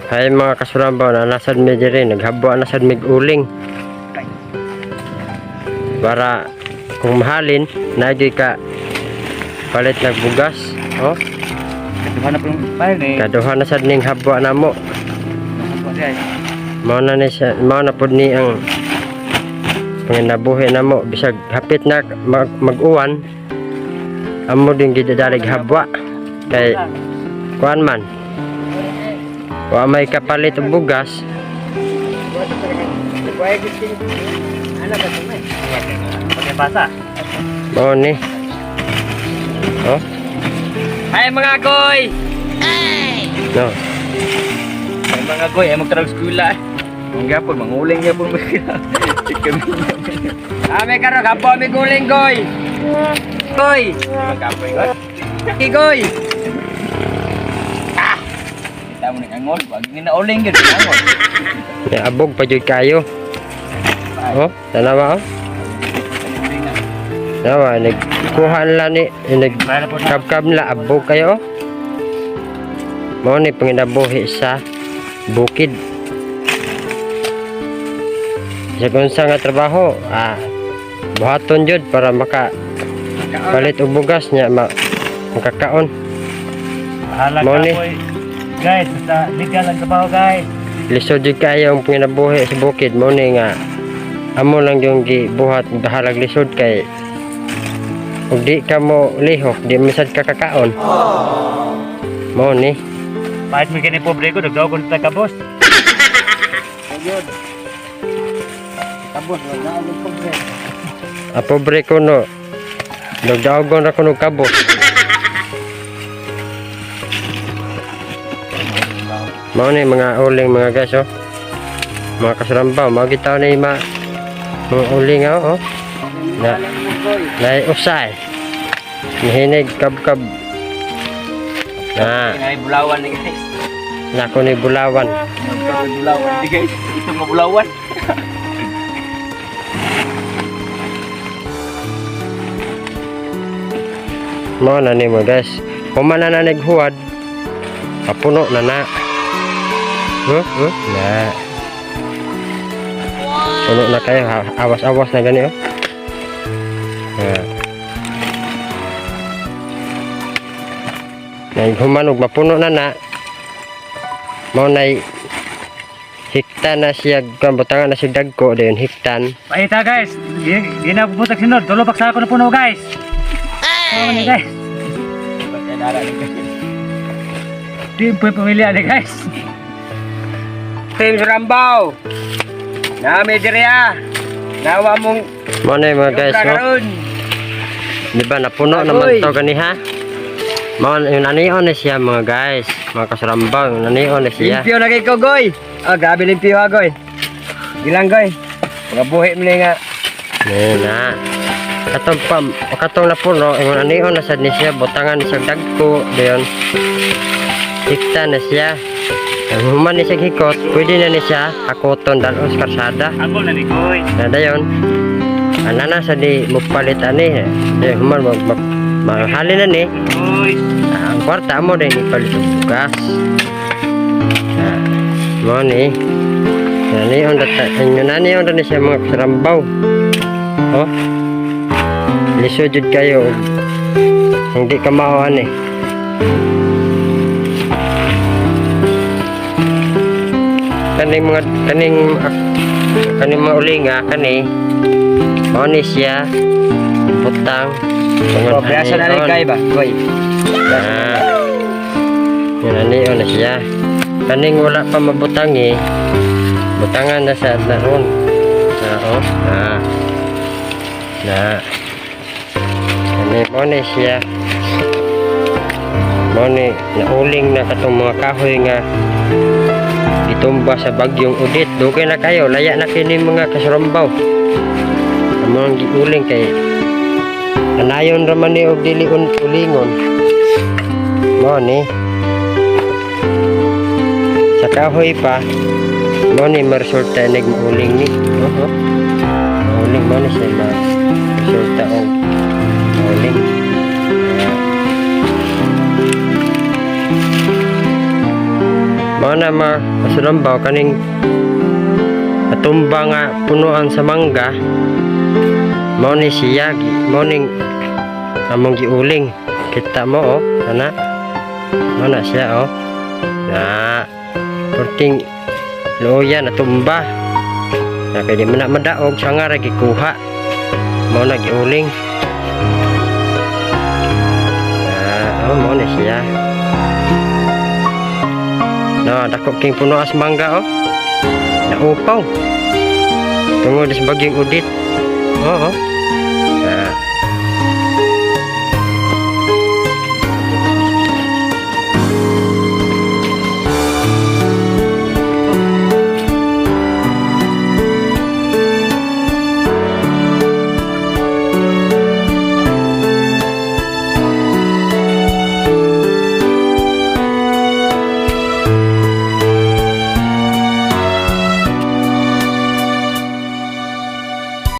Ay, mga kasurambaw, na nasad mi diri, naghabwa na sad mig uling. Para kung mahalin, nagyoy ka palit nag bugas. Oh, Kaduha na pong pile eh. Kaduha na sad ning habwa namo. Habwa siya eh. Mao na ni siya, mao na pud ni ang panginabuhi namo bisag hapit na mag-uwan, amo din gidadalig habwa kay kuan man, wa may kapalit og bugas. Pagay basa. Mao ni, oh. Hi, mga goy! No. Ay, mga goy, ay magtarag eskwela eh. Ang gapon, manguling gapon. Kami. Ame karon kapo mi guling, goy. Goy, Magapoy goy. Goy. Ah! Kita mo ning angol, wag ni na uling gyud angol. May abog pa jud kayo. Oh, tanawa, oh. Tanawa, nagkuha nila ni, nagkabkab nila, abog kayo, oh. Mao ni panginabuhi sa bukid. Sa kung unsa nga trabaho, buhaton jud para maka palit og bugas niya makakaon. Bahala Mao ka, ni. Boy. Guys, basta legal ang trabaho, guys. Lisod jud kayo ang panginabuhi sa bukid. Mao ni nga amo lang yung gibuhat bahalag lisod kay ug di ka mo lihok, di mo sad ka kakaon. Mao ni. Kahit may kini pobre ko, nagdaw ko na ka, boss. Kabos wala na pobre. A pobre ko no. Dagdaogon ra kuno kabos. Mao ni mga uling, mga guys, oh. Mga kasurambaw, mao gitaw ni ma mga uling, oh. Oh. Na na usay. Nihinig kabkab. Na, Ay, bulawan ni guys. nako ni bulawan. Bulawan ni guys. Ito nga bulawan. Mao na ni mo, guys. Human na na naghuwad. Papuno na na. Huh? Huh? Na. Puno na kayo. Awas-awas na gani, oh. Na. Naghuman og mapuno na na. Mao nay hiktan na siya, butangan na siya dagko dayon hiktan. Paita, guys. Di na pupunta sinod. Tulo sa ako na puno, guys. Ay! Ni, guys. Pagkadara ni guys. Di po yung pamilya ni, guys. Team Rambaw. Nami diri ah. Nawa mong Mao na mga guys, no? karon. Di ba napuno naman to gani, ha? Mao yung nanion na siya, mga guys, mga kasarambaw, yung nanion na siya. Limpyo na kay ko, goy. Ah, grabe limpyo ha, goy. Gilang, goy. Mga buhi mo ni nga. Ni na. Katong pa katong napuno, yung nanion na sad ni siya, butangan ni siya dagko dayon. Hikta na siya. Ang human ni siya hikot, pwede na ni siya hakoton dalon sa karsada. Angol na ni Goy. Na dayon. Ana na sa di mupalit ani. Dayon human mag, mag, mahalin na ni. Goy. Ah, ang kwarta mo din ipalit og bugas. Na, mo ni. Nani on data inyo nani on ni siya, mga kasarambaw. Oh. Lisod jud kayo. Hindi ka mao ani. Kaning mga kaning mga ulinga kani mao ni siya butang. Oh, biasa na ni kay ba, goy. Ah. Yun ani na siya. Kaning wala pa mabutang eh. Butangan na sa naron. Na, oh. Na. Na. Ani mo ni siya. Mo ni nauling na katong mga kahoy nga itumba sa bagyong Odette. Dugay na kayo, laya na kini, mga kasurumbaw. Ang mga giuling kay anayon raman ni og dili ulingon. Mo ni sa kahoy pa mo ni maresulta nig mauling ni. Oo. Mauling mo ni siya ma resulta og mauling. Ah. Mo Mao na, mga kasulambaw, kaning natumba nga punuan sa mangga. Mao ni siya, mao ning among giuling. Kita mo, oh, ana. Mao na siya, oh. Na perting luya natumba. Na kay di man na madaog, siya nga ra gikuha. Mao na giuling. Ah, oh, mao na siya. Na dako king puno as mangga, oh. Naupaw. Tungod sa bagyong Odette. Oo.